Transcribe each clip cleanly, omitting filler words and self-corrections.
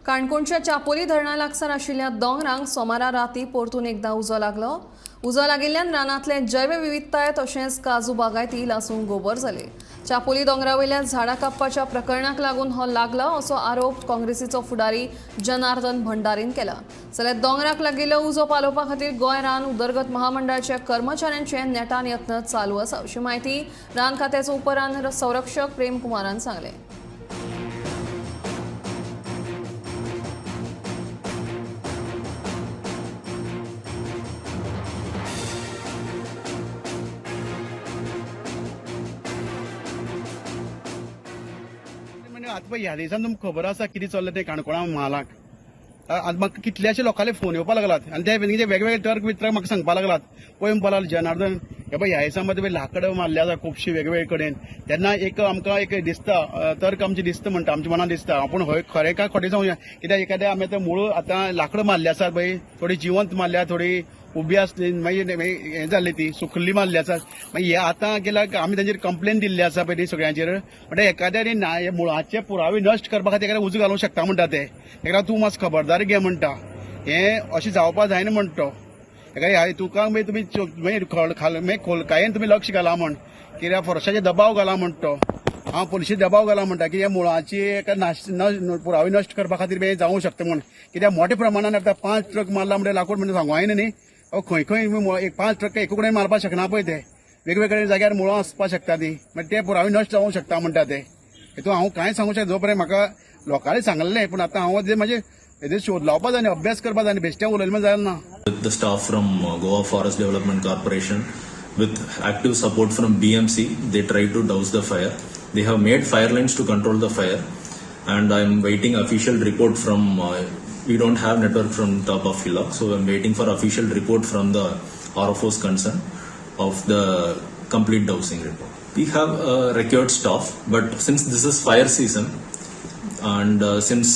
काणकोणच्या चापोली धरणा लागसार आशिल्ल्या दोंगरांक सोमारा राती परतून एकदां उजो लागलो. उजो लागिल्ल्यान रानांतले जैवविविधताय तशेंच काजू बागायती लासून गोबर जाले. चापोली दोंगरावयल्या झाडां कापपाच्या प्रकरणाक लागून हो लागला असो आरोप काँग्रेसीचो फुडारी जनार्दन भंडारीन केला. जाल्यार दोंगराक लागिल्लो उजो पालोवपा खातीर गोंय रान उदरगत महामंडळाच्या कर्मचाऱ्यांचे नेटान यत्न चालू आसा अशी म्हायती रान खात्याचो उपरान संरक्षक प्रेम कुमारान सांगलें. म्हणजे आतां पळय ह्या दिसान तुमकां खबर आसा कितें चल्लां तें काणकोणा म्हालाक. आतां म्हाका कितल्याशे लोकांले फोन येवपा लागलात आनी ते वेगवेगळे तर्क वितर्क म्हाका सांगपा लागलात. पळय म्हणपा लागलो जनार्दन, हे पळय ह्या दिसा मदीं लाकडां मारली आसा खुबशीं वेगवेगळे कडेन. तेन्ना एक आमकां एक दिसता तर्क आमचें दिसता म्हणटा, आमच्या मनान दिसता आपूण हय खरें काय खोटें सांगूया. कित्याक एखाद्या आमी आतां मूळ आतां लाकडां मारली आसात पळय, थोडी जिवंत मारल्या, थोडी उबी आसली, मागीर हें जाल्ली ती सुकल्ली मारली आसा. मागीर हे आतां गेल्यार आमी तांचेर कंप्लेन दिल्ली आसा पळय ती सगळ्यांचेर. म्हणटा एखाद्या ना हे मुळाचे पुरावे नश्ट करपा खातीर एखाद्या उजो घालूंक शकता म्हणटा ते. तेका तूं मातसो खबरदारी घे म्हणटा, हें अशें जावपा जायना म्हणटा तो. एखाद्या तुका मागीर तुमी मागीर मागीर खोलकायेन तुमी लक्ष घाला म्हण, कित्याक फॉरेस्टाचेर दबाव घाला म्हणटा तो. हांव पुलिशी दबाव घाला म्हणटा की ह्या मुळाची एका पुरावे नश्ट करपा खातीर हें जावंक शकता म्हण. कित्याक मोठ्या प्रमाणान आतां 5 ट्रक मारला म्हणजे लाकूड म्हणजे सांगू जायना न्ही. खंय खंय एक 5 ट्रक एका कडेन मारपाक शकना पळय ते, वेगवेगळ्या जाग्यार मुळां आसपाक शकता ती, मागीर ते पुरावे नश्ट जावंक शकता म्हणटा ते. हितून हांव कांय सांगूंक शकना, जो पर्यंत म्हाका लोकांनी सांगलें, पूण आतां हांव जे म्हाजे हेजेर शोध लावपा जाय, अभ्यास करपा जाय, बेश्टें उलयलें जायना ना. With the staff from Goa Forest Development Corporation, with active support from BMC, they tried to douse the fire. They have made fire lines to control the fire, and I am waiting official report from. We don't have network from top of hillock, so I am waiting for official report from the RFOs concerned of the complete dousing report. We have required staff, but since this is fire season, and since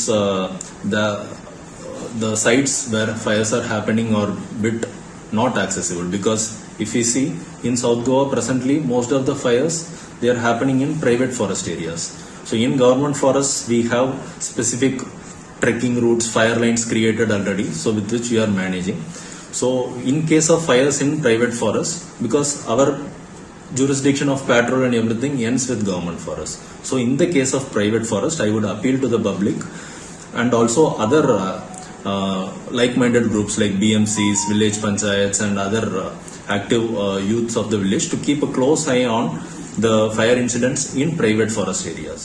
the sites where fires are happening are bit not accessible, because if we see in South Goa presently most of the fires they are happening in private forest areas. So in government forests we have specific trekking routes, fire lines created already, so with which we are managing. So in case of fires in private forests, because our jurisdiction of patrol and everything ends with government forest. So in the case of private forest, I would appeal to the public and also other like-minded groups like BMCs, village panchayats and other active youths of the village to keep a close eye on the fire incidents in private forest areas.